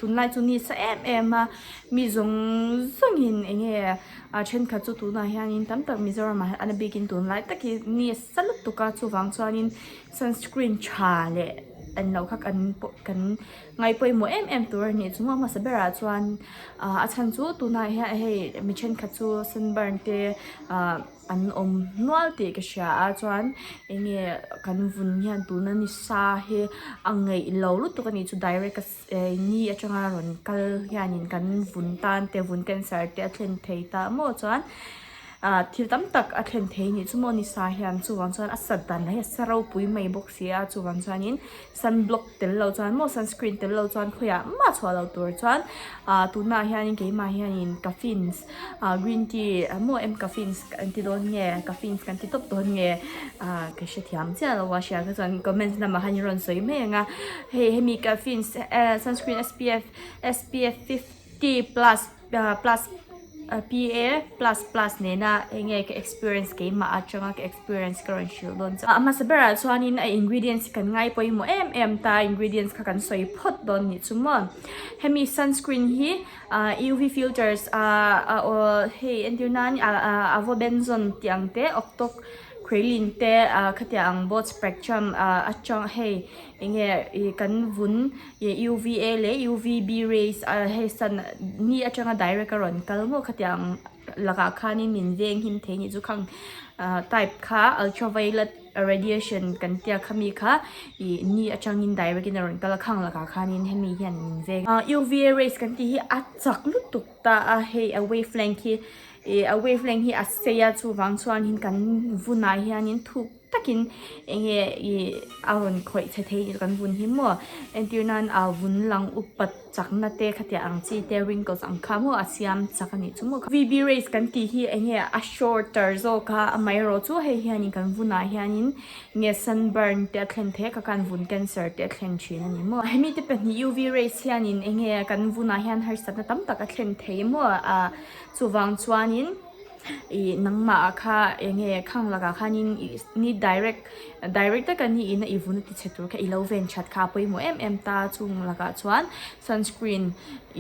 Tunlai chu ni sa em em a, mi zawng zawngin eng nge a thenkhat chu tunah hianin tam tak Mizoramah hian a bikin tunlai tak hi ni a sa lutuk a, chuvang chuanin sunscreen tha leh an lo kha kan pawh kan ngaihpawimawh em em tur a ni. Chung a hmasa berah chuan ah a chhan chu tunah hian hei mi thenkhat chu sunburn te ah an awm nual tih ka hria a chuan eng nge kan vun hian tuna ni sa hi a ngeih lo lutuk a nih chu direct a ni atanga rawn kal hianin kan vun tan te vun cancer te a thlen thei ta maw chuan ah thil tam tak a thlen thei a nih chu maw ni sa hian chuvang chuan a sat dan hi a sa ropui mai bawk si a chuvang chuanin sunblock tel lo chuan maw sunscreen tel lo chuan khawiah mah chhuah lo tur chuan ah tunah hianin keimah hianin caffeines ah green tea maw em caffeines kan ti dawn nge caffeines kan ti tawp dawn nge ah ka hrethiam chiah lo a hria kha chuan comments lamah khan in rawn sawi mai ang a hei hemi caffeines eh sunscreen spf spf 50 plus plus PA plus plus nena eng nge ka experience keimah atanga ka experience ka rawn hrilh dawn chu a hmasa berah chuanin a ingredients kan ngai pawimawh em em ta ingredients kha kan sawi phawt dawn nih chu maw hemi sunscreen hi ah UV filters ah ah aw hei entir nan ah avobenzone tih ang te octocrylene te ah khatiang ang both spectrum ah atang hei eng nge ih kan vun Ih UVA leh UVB rays a hei sun ni atanga direct a rawn kal maw khatiang lakah khanin min veng him thei anih chu khang ah type kha ultraviolet radiation kan tia khami kha ih ni atangin direct in a rawn kal a khang lakah khanin hemi hian min veng a UVA rays kan tih hi a chak lutuk ta a hei a wavelength hi ih a wavelength hi a sei a chuvang chuanin kan vunah hianin thuk takin eng nge ih a rawn khawih chhe thei kan vun hi maw entir nan a vun lang upat chakna te khatiang ang chi te wrinkles ang kha maw a siam chak a nih chu maw V B rays kan tih hi eng nge a shorter zawk a amaherawh chu hei hianin kan vunah hianin nge sunburn te a thlen thei a ka khan vun cancer te a thlen thin a ni maw hemi te pahnih U V rays hianin eng nge kan vunah hian harsatna tam tak a thlen thei maw a chuvang chuanin. Ih nangmah ah kha eng nge khang lakah khanin ih ni direct direct taka ni in a i vun a ti chhe tur kha i lo ven that kha a pawimawh em em ta chung lakah chuan sunscreen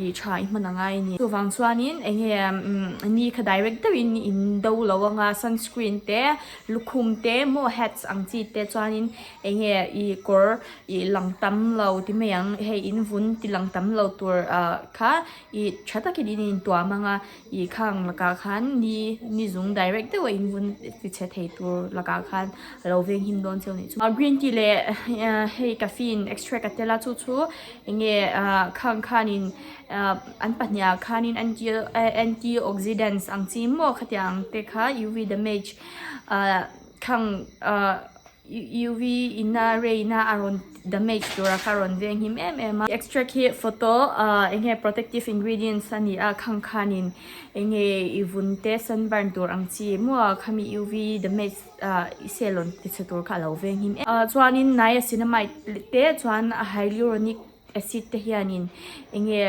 ih tha i hman a ngai a ni. Chuvang chuanin eng nge umm ni kha direct deuhin in do lo anga sunscreen te lukhum te maw hats ang chi te chuanin eng nge ih kawr ih lang tam lo ti mai ang hei in vun ti lang tam lo tur ah kha ih tha takin in intuam anga. Ih khang lakah khan ni ni zung direct deuh a in vun ti chhe thei tur lakah khan a lo veng him dawn cheu nih chu. Green tea leh hei caffeine extract a tel a chu chu eng nge ah khang khanin ah an pahnih ah khanin anti antioxidants ang chi maw khatiang te kha UV damage ah khang ah. UV ina ray na a rawn damage tura kha a rawn veng him em em a. Extract hi photo ah eng nge protective ingredients a ni a khang khanin eng nge i vun te sunburn tur ang chi maw khami UV damage ah i cell rawn ti chhe tur kha a lo veng him em a. Chuanin niacinamide te chuan hyaluronic acid te hianin eng nge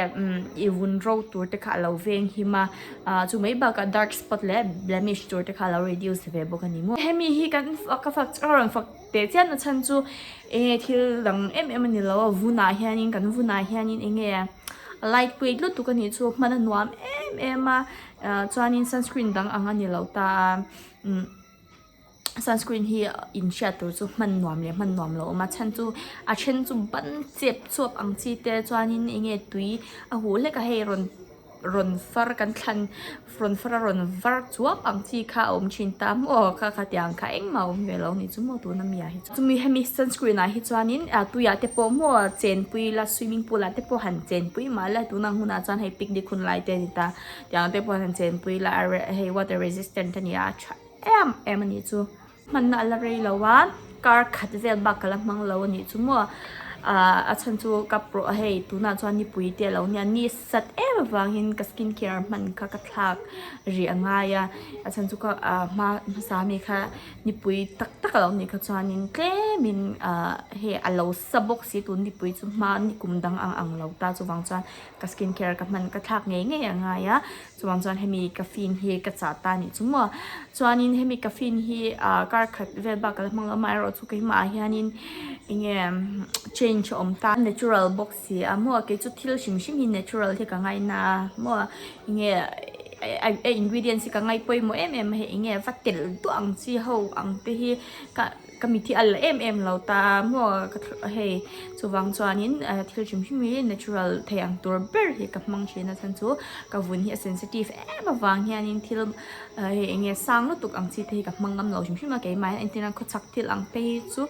i vun ro tur te kha a lo veng him a ah chu mai bakah dark spot leh blemish tur te kha a lo reduce ve bawk a ni maw. Hemi hi kan ka fak ka rawn fak teh chian na chhan chu eng nge thil dang em em a ni lo a vunah hianin kan vunah hianin eng nge a light weight lutuk a nih chu hman a nuam em em a ah chuanin sunscreen dang ang a ni lo ta a umm. Sunscreen hi in hriat tur chu hman nuam leh hman nuam lo a awm a chhan chu a then chu ban chep chuap ang chi te chuanin eng nge tui a huh hlek a hei rawn rawn far kan thlan rawn far a rawn var chuap ang chi kha a awm thin ta maw kha kha tiang kha engmah a awm ve lo ni chu maw tuna mi ah hi chuan chumi hemi sunscreen ah hi chuanin ah tuiah te pawh maw chenpui la swimming pool ah te pawh han chenpui mah la tuna hunah chuan hei picnic hun lai te a ni ta tiang te pawh han chenpui la hei water resistant a ni a a tha. em em a nih chu. Hmanna a la rei lo a, kar khat vel bak ka la hmang lo a nih chu maw. Ahh a chhan chu ka pro hei tunah chuan nipui te a lo nia, ni sat em avangin ka skin care hman kha ka thlak rih a ngai a, a chhan chu ka ahh hma hmasa ami kha nipui tak tak a lo nih kha chuanin tlemin ahh hei a lo sa bawk si tun nipui chu hma nikum dang ang ang lo ta chuvang chuan ka skin care ka hman ka thlak ngei ngei a ngai a. Chuvang chuan hemi caffeine hi ka chah ta anih chu maw. Chuanin hemi caffeine hi ah kar khat vel bak ka la hmang lo amaherawhchu keimah ah hianin eng nge change. range a awm ta natural bawk si a maw kei chu thil hrim hrim hi natural hi ka ngaina a maw enge a ingredients hi ka ngaih pawimawh em em a hei enge va telh duah ang chi ho ang te hi ka ka mit hi a la em em lo ta maw ka hei chuvang chuanin thil hrim hrim hi natural thei ang tur ber hi ka hmang thin a chhan chu ka vun hi a sensitive em avang hianin thil hei enge sang lutuk ang chi te hi ka hmang ngam lo hrim hrim a keimah hian entirna khawchhak thil ang te hi chu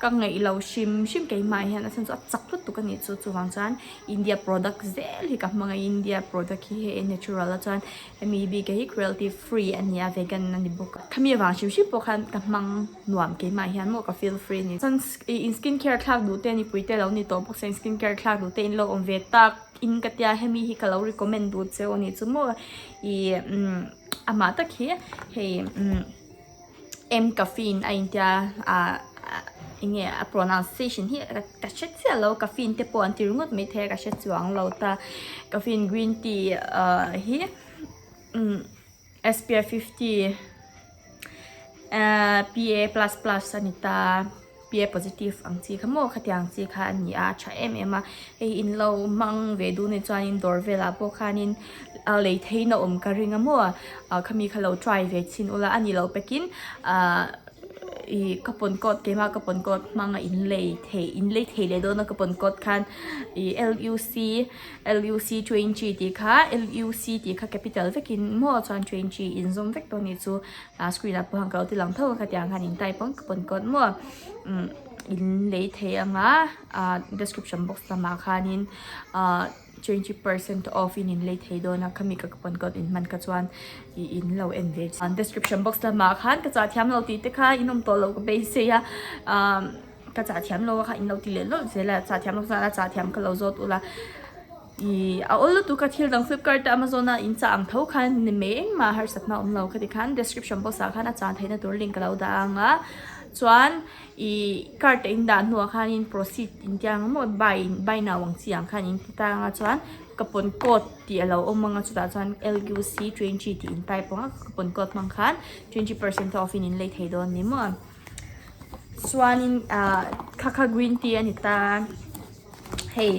ka ngaih lo hrim hrim keimah hian a chhan chu a chak lutuk a nih chu chuvang chuan India product zel hi ka hmang a India product hi hei natural a chuan hemi bik hi cruelty free a ni a vegan a ni bawk a khami avang hrim hrim pawh khan ka hmang nuam keimah hian maw ka feel free a ni chuan in skin care thlak duh te nipui te lo ni tawh bawk sia skin care thlak duh te in lo awm ve tak in ka tia hemi hi ka lo recommend duh che a ni chu maw ih umm amah tak hi hei umm. M caffeine a intia ah enge a pronunciation hi ka hre chiah lo caffeine te pawh an ti ringawt mai thei a ka hre chuang lo ta caffeine green tea ah hi umm SPF 50 ah PA plus plus a ni ta. PA positive ang chi kha maw khatiang chi kha a ni a a tha em em a hei in lo hmang ve duh ni chuanin dawr velah pawh khanin a lei theihna awm ka ring a maw ah khami kha lo try ve chhin ula a ni loh pekin ah ih ka pawn coat keimah ka pawn coat hmanga in lei thei in lei thei leh dawn a ka pawn coat khan ih L U C L U C 20 tih kha L U C tih kha capital vekin maw chuan 20 inzawm vek dawn a nih chu. A screen ah pawh khan ka lo ti lang tho a khatiang khan in type ang ka pawn kawt maw umm in lei thei anga ah description box lamah khanin ah 20 percent off in in lei thei dawn a khami ka pawn kawt in hman kha chuan ih in lo en ve description box lamah khan ka chah thiam lo tih te kha in awm tawh loh ka beisei a ah ka chah thiam lo a kha in lo ti leh lawlh zel a chah thiam lo chuan a chah thiam kha lo zawt ula. Ih a awl lutuk a thil dang flipkart a amazon a in chah ang tho khan ni mai engmah harsatna awm lo khati khan description box ah khan a chah theihna tur link ka lo dah ang a chuan ih cart a in dah hnuah khanin proceed in tia ang maw buy buy now ang chi ang khan in ti ta ang a chuan ka pawn code tih a lo awm ang a chutah chuan L U C 20 tih in type ang a ka pawn code hmang khan 20 percent off in in lei thei dawn ni maw chuanin ah kha kha green tea a ni ta. Hei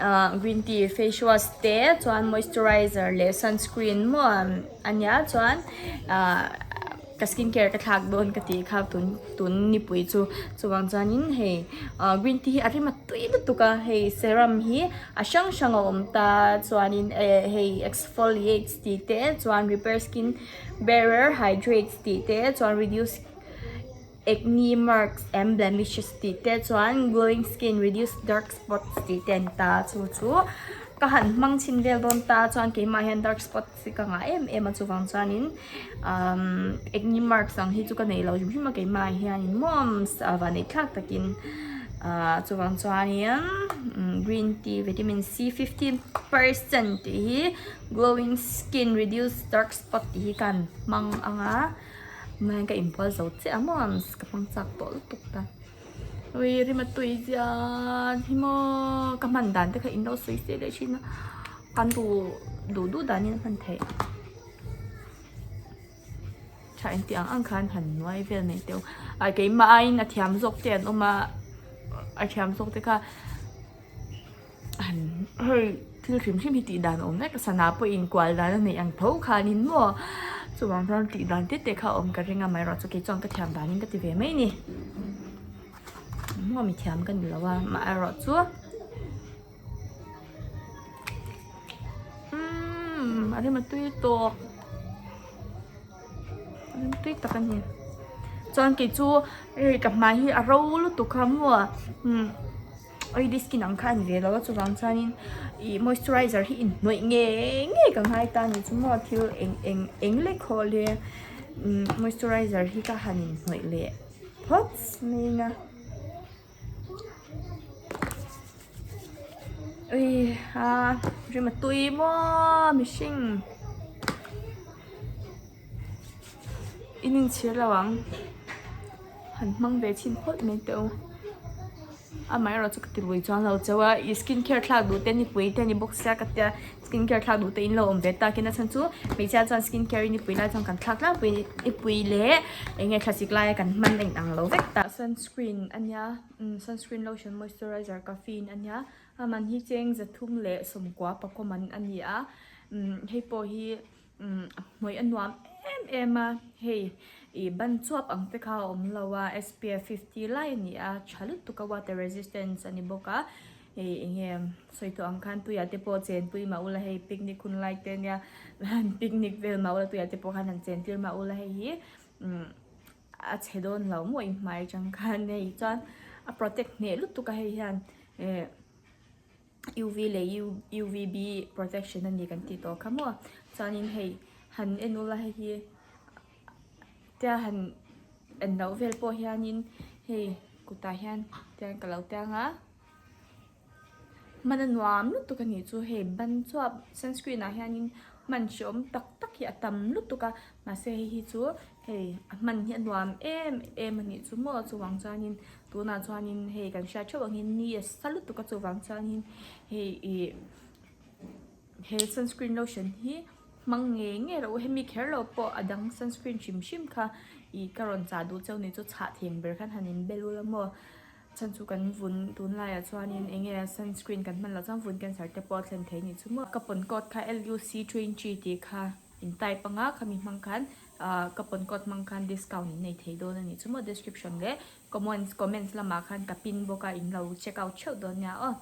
ah green tea face wash te chuan moisturizer leh sunscreen maw a nia chuan ah ka skin care ka thlak dawn ka tih kha tun tun nipui chu chuvang chuanin hei ah green tea hi a rem a tui lutuk a hei serum hi a hrang hrang a awm ta chuanin eh hei exfoliates tih te chuan repair skin barrier hydrates tih te chuan reduce Acne marks and blemishes tih te chuan glowing skin reduce dark spots tih te an ta chu chu ka han hmang chhin vel dawn ta chuan keimah hian dark spots hi ka ngah em em a chuvang chuanin umm acne marks ang hi chu ka nei lo hrim hrim a keimah hianin mawms a van ei thlak takin ah chuvang chuanin green tea vitamin C 15 percent tih hi glowing skin reduce dark spot tih hi ka han hmang ang a. Mahse ka inbual zo chiah a maw ka hmang chak tawh lutuk ta ui rim a tui chian hi maw ka hman dan te kha in lo sawi se leh thin a kan duh duh duh danin a hman theih tha engti ang ang khan han nuai vel mai teuh a keimah aiin a thiam zawk te an awm a a thiam zawk te kha. Hei thil hrim hrim hi tih dan a awm vek a sana pawh inkual dan a neih ang tho khanin maw chuvang chuan tih dan te te kha a awm ka ring a amaherawhchu kei chuan ka thiam danin ka ti ve mai a ni maw mi thiam ka ni lo a amaherawhchu umm a rem a tui tawk. Tui tak a ni chuan kei chu hei ka hmai hi a ro lutuk a maw umm oily skin ang kha a ni ve lo a chuvang chuanin ih moisturizer hi inhnawih ngei ngei ka ngai ta a ni chu maw thil eng eng eng lek haw le umm moisturizer hi ka han inhnawih leh phawt mai ang a. Ui a rim a tui maw mihring in inchhir lo ang han hmang ve chhin phawt mai teh u amaherawhchu ka ti lui chuang lo chauh a ih skin care thlak duh te nipui te a ni bawk sia ka tia. skin care thlak duh te in lo awm ve takin a chhan chu hmeichhia chuan skin care hi nipui lai chuan kan thlak tlangpui nipui leh eng nge thlasik laia kan hman a inang lo vek ta. Sunscreen a nia sunscreen lotion moisturizer caffeine a nia a man hi cheng zathum leh sawmkua pakua man a ni a hei pawh hi hmawih a nuam em em a hei ih ban chuap ang te kha a awm lo a SPF 50 lai a ni a tha lutuk a water resistance a ni bawk a hei eng nge sawi tawh ang khan tuiah te pawh chenpui mah ula hei picnic hun lai te ania han picnic vel mah ula tuiah te pawh khan han chen tir mah ula hei hi umm a chhe dawn lo maw i hmai atang khan hei chuan a protect hneh lutuk a hei hian eh. UV leh UVB protection a ni kan tih tawh kha maw chuanin hei han en ula hei hi tia han en loh vel pawh hianin hei kutah hian tiang ka lo tiang a hman a nuam lutuk a nih chu hei ban chuap sunscreen ah hianin hman hreawm tak tak hi a tam lutuk a mahse hei hi chu hei a hman hi a nuam em em a nih chu maw chuvang chuanin Tunah chuanin hei kan hriat theuh angin ni a sa lutuk a chuvang chuanin hei ih he sunscreen lotion hi hmang ngei ngei rawh u hemi kher lo pawh a dang sunscreen hrim hrim kha ih ka rawn chah duh cheu ni chu chhah theng ber khan han in bel ula maw chhan chu kan vun tunlaiah chuanin eng nge sunscreen kan hman loh chuan vun cancer te pawh a thlen thei ni chu maw ka pawn coat kha L U C 20 tih kha in type anga khami hmang khan ah ka pawn coat hmang khan discount in nei thei dawn a ni chu maw description leh Comments comments lamah khan ka pin bawk a in lo check out theuh dawn nia aw.